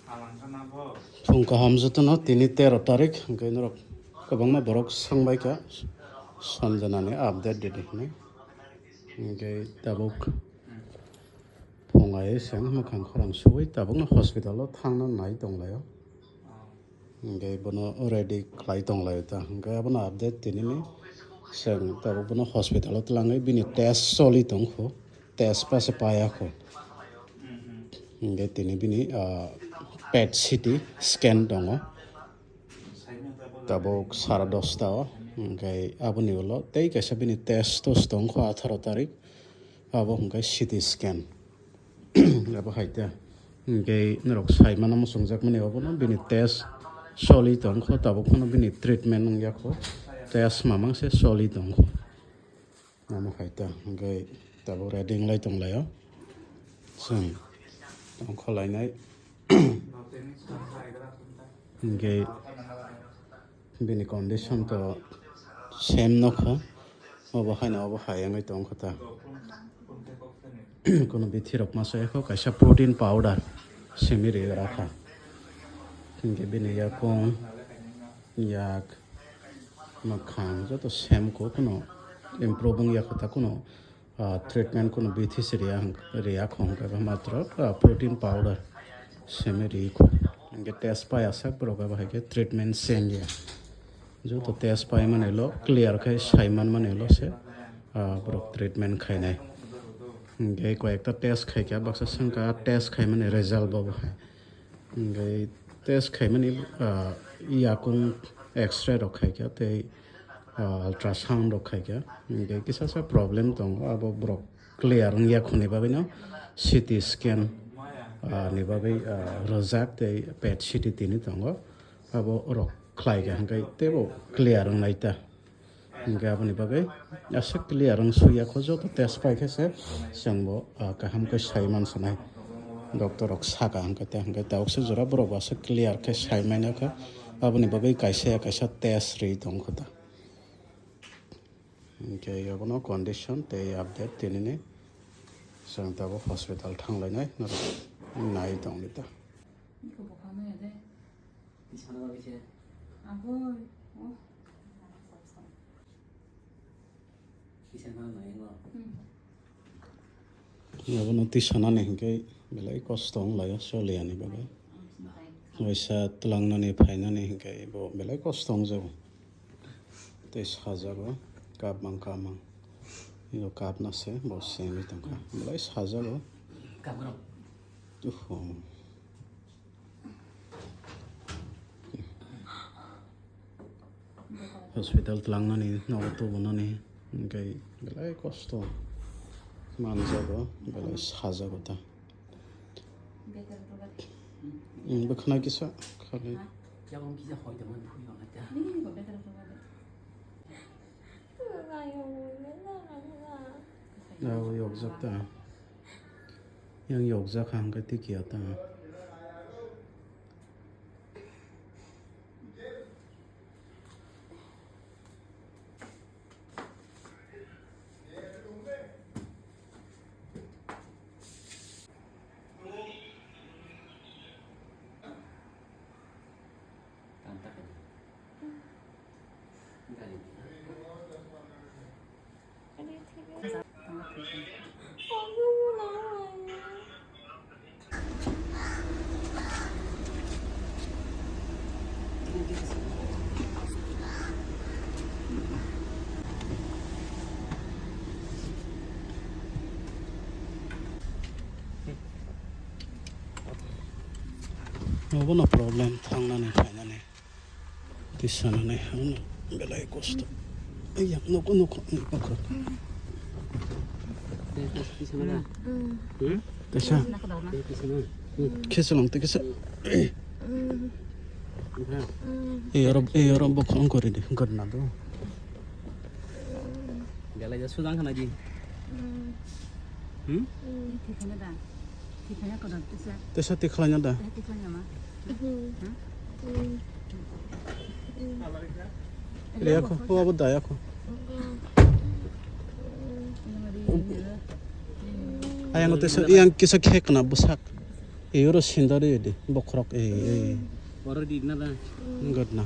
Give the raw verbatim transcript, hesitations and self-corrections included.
Phung kaham jotono, tini tero tarik, hwnkhe norok kwbangma borok swngbaikha Sanjana ni update ridi hinwi. Hwnkhe tabuk phung ai se mwkhang khorang suwi tabukno hospital o thangna nai tonglaio. Hwnkhe bono ready khlai tonglaio ta. Hwnkhe abono update tinini chwng tabuk bono hospital o twlangwi bini test choli tongkho. Test pa se paya kho. Hwnkhe tini bini, ah, pet C T scan tongo. Tabuk sara dosta o. Hwnkhe aboni ulo tei kaisa bini test tos tongkho atharo tarik. Abo hwnkhe C T scan. Abo hai ta. Hwnkhe norok sai mano muchungjakmani obono bini test choli tongkho, tabuk phano bini treatment wngya kho. Test mamang se choli tongkho. Amo hai ta. Hwnkhe tabuk ready wnglai tonglaio. Chwng tongkho lainai. Hwnkhe bini condition to same nokho. Obo haino obo hai wngwi tongkho ta. Kuno bithi rok masa ekho kaisa protein powder simi ri rakha. Hwnkhe bini yakung, yak, mwkhang joto same kho, kuno improve wngya kho ta, kuno ah, treatment kuno bithi se riya hwnkhe, riya kho hwnkhe ba matro, ah, protein powder simi ri kho. Hwnkhe test pai asak borok abo hai khe treatment chengya. Joto test pai mani lo clear khe sai man mani lo se, ah, borok treatment khainai. Hwnkhe koi ekta test khai kha baksa swngkha test khai mani result bo bo hai. Hwnkhe test khaimani, ah, yakung X-ray rok khaikha tei, ah, ultrasound rok khaikha. Hwnkhe kisa sa problem tongo, abo borok clear wngya khoni bagwino C T scan, ah, ni bagwi, ah, rwjak tei pet C T tini tongo, abo rok khlaikha hwnkhe teibo clear wngnai ta. Hwnkhe aboni bagwi aswk clear wng suya kho, joto test pai khe se chwngbo, ah, kaham khe sai man sanai. Doctor rok saka hwnkhe tei hwnkhe tabuk se jora borok bo aswk clear khe sai manya kha. Aboni bagwi kaisa ya kaisa test ri tong kho ta. Hwnkhe abono condition tei update tinini chwng tabuk hospital thang lainai norok nai tong di ta. Iko bokha maya de. Tisana bagwi se. Agoi. Oh. Tisana bagwi no. Hmm. Abono tisanani hinkhe belai kosto wng laio, choliya ni bagwi. Waisa twlangnani phainani hinkhe bo belai kosto wng jago. Tei sajago, kap mang, kap mang. Ino kap na se bo sengwi tongkha. Belai sajago. Kap rok. Uhu. Hospital twlangnani, nogo tubunani, hwnkhe belai kosto manjago, belai sajago ta. Hmm, bwkhwnai kisa khali. Abo yokjak ta. Yang yokjak kha hwnkhe tei kiya ta. Obono problem thangnani phainani. Tisanani hwnwi belai kosto. Ai yak nokho nokho nokho. Tisa. Kisa lang tei kisa. Ei oro ei oro bokhorok wngkha ridi wngkha na do. Belai ja sujang khana di. Hmm? Tisa tikhlaina da. Tisa tikhlaina da. Riyakho, o abo dayakho. Ayang tisa yang kisa khekna bwsak. Euro sindari di bokrok, eh, eh. Oro di na da. Good na.